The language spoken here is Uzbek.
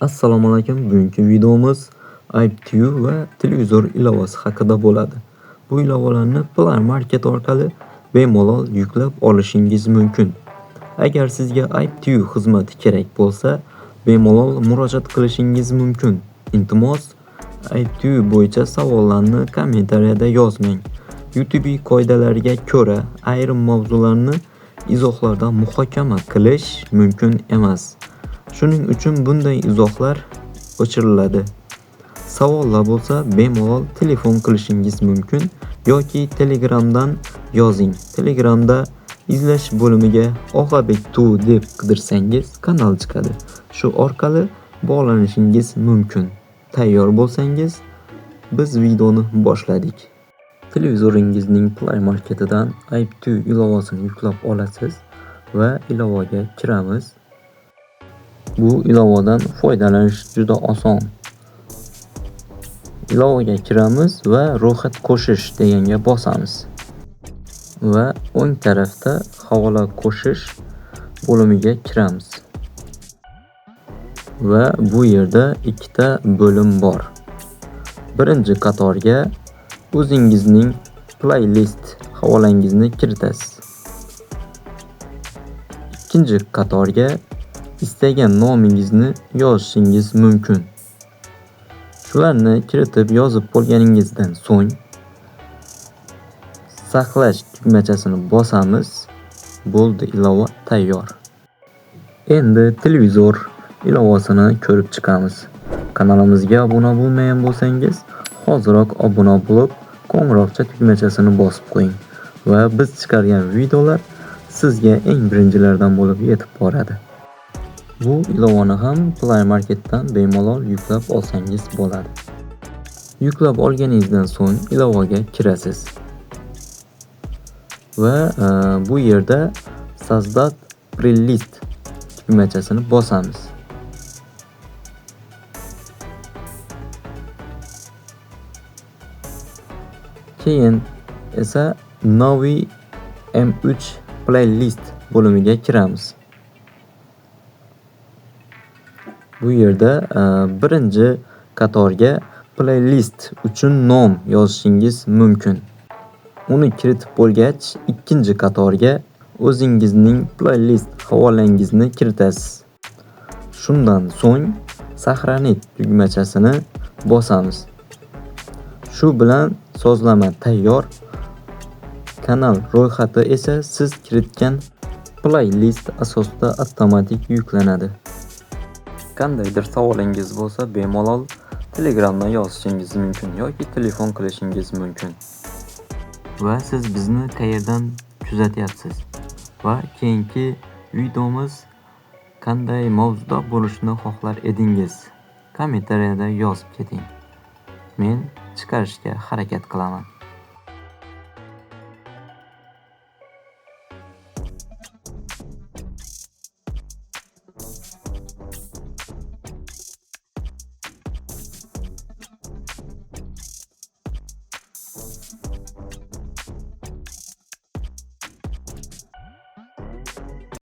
Assalomu alaykum. Bugungi videomiz IPTV va televizor ilovasi haqida bo'ladi. Bu ilovalarni Play Market orqali bemalol yuklab olishingiz mumkin. Agar sizga IPTV xizmati kerak bo'lsa, bemalol murojaat qilishingiz mumkin. Iltimos, IPTV bo'yicha savollarni kommentariyada yozmang. YouTube qoidalariga ko'ra ayrim mavzularni izohlarda muhokama qilish mumkin emas. Shuning uchun bunday izohlar o'chiriladi. Savollar bo'lsa, bemalol telefon qilishingiz mumkin yoki Telegramdan yozing. Telegramda izlash bo'limiga Og'abek TV deb qidirsangiz kanal chiqadi. Shu orqali bog'lanishingiz mumkin. Tayyor bo'lsangiz, biz videoni boshladik. Televizoringizning Play Marketidan IPTV ilovasini yuklab olasiz va ilovaga kiramiz. Bu ilovadan foydalanish juda oson. Ilovaga kiramiz va ro'yxat qo'shish deganga bosamiz. Va o'ng tarafda havola qo'shish bo'limiga kiramiz. Va bu yerda ikkita bo'lim bor. Birinchi qatorga o'zingizning playlist havolangizni kiritasiz. Ikkinchi qatorga istagan nomingizni yozishingiz mumkin. Shularni kiritib yozib bo'lganingizdan so'ng saqlash tugmachasini bosamiz. Bo'ldi, ilova tayyor. Endi televizor ilovasini ko'rib chiqamiz. Kanalimizga obuna bo'lmagan bo'lsangiz, hoziroq obuna bo'lib, qo'ng'iroqcha tugmachasini bosib qo'ying va biz chiqargan videolar sizga eng birinchilardan bo'lib yetib boradi. Bu ilovani ham Play Marketdan bemalol yuklab olsangiz bo'ladi. Yuklab olganingizdan so'ng ilovaga kirasiz. Va bu yerda Создать playlist tugmachasini bosamiz. Keyin esa Novi M3 playlist bo'limiga kiramiz. Bu yerda birinchi qatorga playlist uchun nom yozishingiz mumkin. Uni kiritib bo'lgach, ikkinchi qatorga o'zingizning playlist havolangizni kiritasiz. Shundan so'ng Сохранить tugmachasini bosamiz. Shu bilan sozlama tayyor. Kanal ro'yxati esa siz kiritgan playlist asosida avtomatik yuklanadi. Qandaydir savolingiz bo'lsa, bemalol Telegramdan yozishingiz mumkin yoki telefon qilishingiz mumkin. Va siz bizni qayerdan kuzatyapsiz? Va keyingi videomiz qanday mavzuda bo'lishini xohlar edingiz? Kommentariyada yozib keting. Men chiqarishga harakat qilaman.